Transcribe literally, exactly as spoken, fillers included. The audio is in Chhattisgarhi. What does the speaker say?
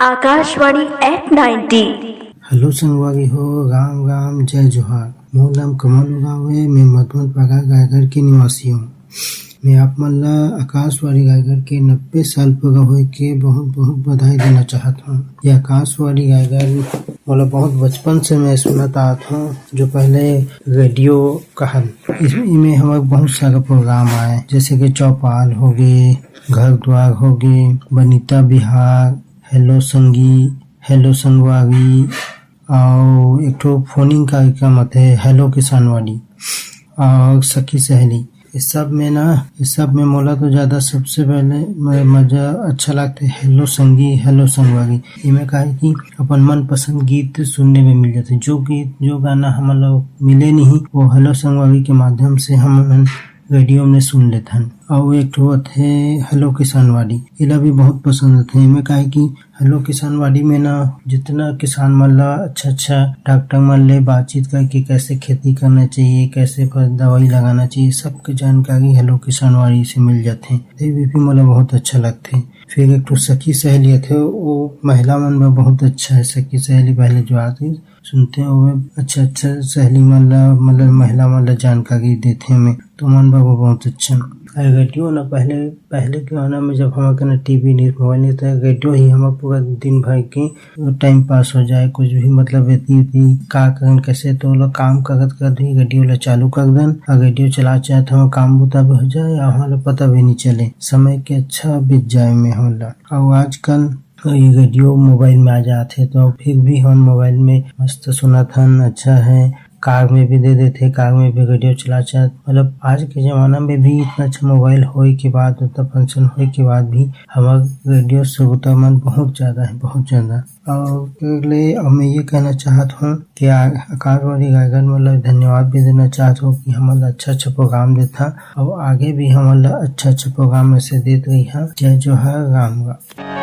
Akashvani eight ninety. हेलो संगवारी हो, राम राम, जय जोहार। मोर नाम कमल उरांव हे, मैं मधुबन पारा रायगढ़ के निवासी हूँ। मैं आप मन ला आकाशवाणी रायगढ़ के नब्बे साल पूरा होए के बहुत बहुत बधाई देना चाहत हूँ। ये आकाशवाणी रायगढ़ मोला बहुत बचपन से मैं सुनत आत हूँ, जो पहले रेडियो कहन, इसमें हमर बहुत सारा प्रोग्राम आए, जैसे कि चौपाल होगे, घर द्वार होगे, बनिता बिहार, हेलो संगी, हेलो संगवारी, अउ एक ठो फोनिंग कार्यक्रम आथे, हेलो किसानवाड़ी, अउ सखी सहेली। ये सब में ना, ये सब में मोला तो ज्यादा सबसे पहले म-, मजा अच्छा लगथे हेलो संगी, हेलो संगवारी। इमे काहे कि अपन मनपसंद गीत सुनने में मिल जाथे। जो गीत, जो गाना हमन ला मिले नहीं, वो हेलो संगवारी के माध्यम से हमन रेडियो में सुन लेथन। अउ एक ठो आथे हेलो किसानवाड़ी, एला भी बहुत पसंद आथे। एमे काहे कि हेलो किसानवाड़ी में ना, जितना किसान मन ला अच्छा अच्छा डॉक्टर मन ले बातचीत करके कैसे खेती करना चाहिए, कैसे फ-, दवाई लगाना चाहिए, सबके जानकारी हेलो किसानवाड़ी से मिल जाथे। ये भी, भी मोला बहुत अच्छा लगथे। फिर एक ठो सखी सहेली आथे, वो महिला मन बर बहुत अच्छा है। सखी सहेली पहले जो आती सुनते हुए अच्छा अच्छा सहेली मन ला, मतलब महिला मन ला जानकारी देथे में, तो मन बर वो बहुत अच्छा। अउ रेडियो ना पहले, पहले के जमाना में जब हमर कने टीवी नहीं, मोबाइल नहीं था, रेडियो ही हमर पूरा दिन भर के टाइम पास हो जाए, कुछ भी मतलब एती ओती का करन कैसे, तो लोग काम करत करत भी रेडियो ला चालू कर देन, अउ रेडियो चला चाहत हम काम बुता भी हो जाए, अउ हमारा पता भी नहीं चले, समय के अच्छा बीत जाए में होला। अउ आजकल तो ये रेडियो मोबाइल में आ जात हे, तो फिर भी हम मोबाइल में मस्त सुनत हन, अच्छा है। कार में भी दे देथे, कार में भी रेडियो चला चाहत, मतलब आज के जमाना में भी इतना अच्छा मोबाइल होए के बाद, उतना फंक्शन होए के बाद भी हमर रेडियो श्रोता मन बहुत ज्यादा है, बहुत ज्यादा। अउ ले अब मैं ये कहना चाहत हूँ कि आ-, आकाशवाणी रायगढ़ मन ला धन्यवाद भी देना चाहत हूँ कि हमन ला अच्छा अच्छा प्रोग्राम देथा, अउ आगे भी हमन ला अच्छा अच्छा प्रोग्राम ऐसे देत रही। जय जोहार, राम राम।